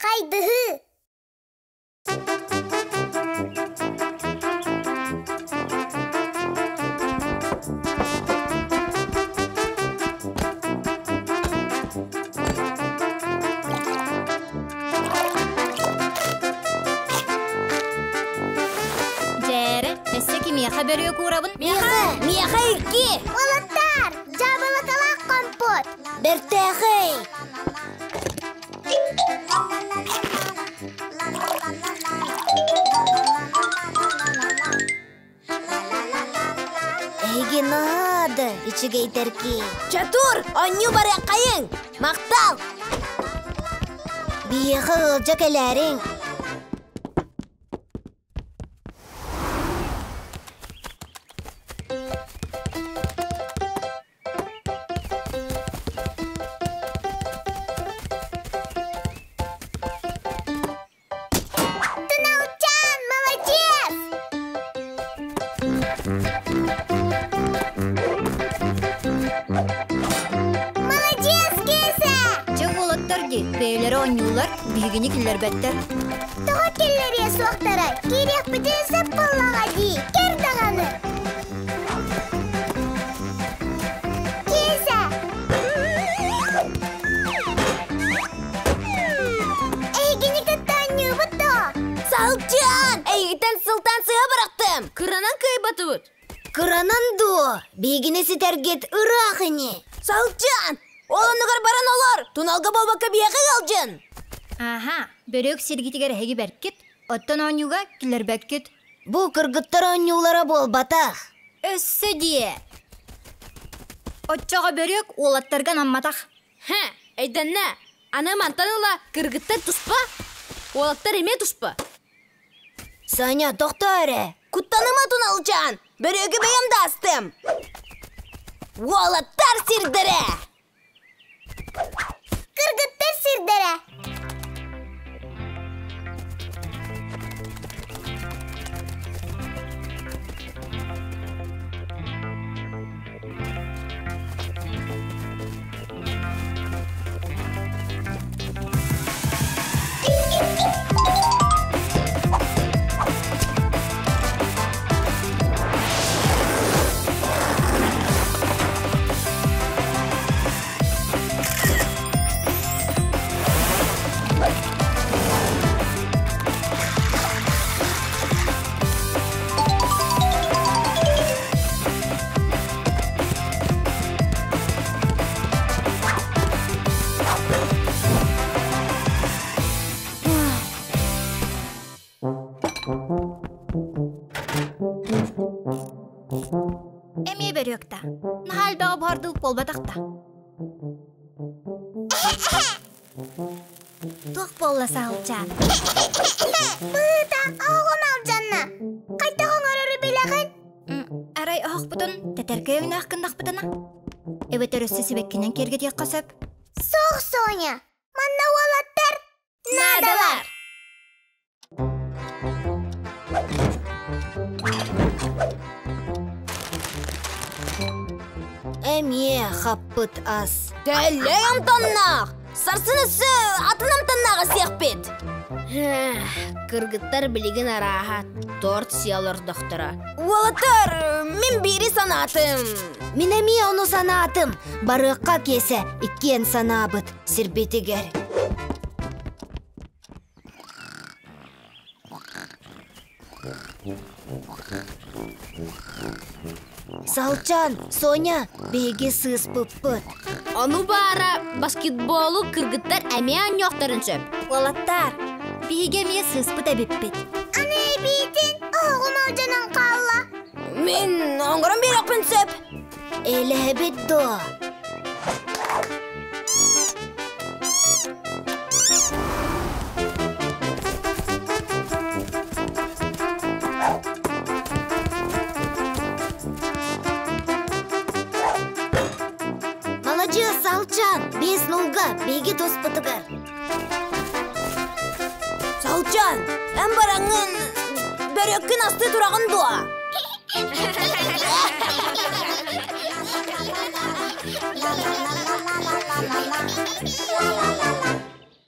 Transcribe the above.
Хайдыһыы! Дьээрэ, өссө кимиэхэ бөрүө куурабын? Миэхэ! Миэхэ икки! Уолаттар! Дьаабылыкалаах компот! Бэртээхэй! Эһиги наада үчүгэйдэрги. Чатур, онньуу барыаххайыҥ! Махтал! Биһиэхэ ыалдьа кэлээриҥ. Туналчаан, молодец! Молодец, Киса! Дьэ уолаттар дии, бэйэлэрэ оонньууллар, биһигини киллэрбэттэр. Тоҕо киллэриэ суохтарай? Киириэхпитин сөп буоллаҕа дии, кэр даҕаны! Киса! Эйигини кытта оонньуубут дуо? Салчаан! Эйигиттэн сылтаан сыһа бырахтым! Кыранан кыайбатыбыт. Кыранан дуо? Биһигини ситэргит ыраах ини. Салчаан! Ол оннугар баран олор! Туналга буолбакка биһиэхэ ыалдьын! Аха, бөрүөк сиргитигэр эһиги бэркит, оттон оонньууга киллэрбэккит. Бу кыргыттар оонньуулара буолбатах. Өссө диэ! Оччоҕо бөрүөк уолаттарга анамматах. Хэ, өйдөннө. Аны мантан ыла кыргыттар туспа, уолаттар эмиэ туспа. Саня, тохтоо эрэ. Куттаныма Туналчаан! Бөрүөгү бэйэм да астым. Уолаттар сирдэрэ! Кыргыттар сирдэрэ! Эмиэ бөрүөкта. Наһаа элбэҕи буһардыбыт буолбатах да. Туох буолла саһылчаан? Быһыыта, оһоҕум алдьанна. Хайдах оҥорору билэҕин? Арай оһохпутун тэтэркэй өҥнөөх гыннахпытына? Эбэтэр өссө сибэккинэн киэргэтиэххэ сөп. Суох, Соня! Манна уолаттар наадалар! Эмиэ хаппыт ас. Тэллэй амтаннаах! Сарсын өссө атын амтаннааҕы сиэхпит! Кыргыттар билигин арааһа торт сиэ олордохторо. Уолаттар, мин биири санаатым. Мин эмиэ ону санаатым. Барыахха Киэсэ, иккиэн санаабыт сирбитигэр. Салчан, Соня, биһиги сыыспыппыт. Ону баара баскетболу кыргыттар эмиэ оонньуохтарын сөп. Уолаттар, биһиги эмиэ сыыспыт эбиппит. Аны эбиитин оһоҕум алдьанан хаалла. Мин оҥорон биэриэхпин сөп. Элэһэбит дуо? Маладьыас, Салчан! Биэс нулга, биһиги туспутугар. Салчан, эн бараҥҥын бөрөккүн астыы тураҕын дуо?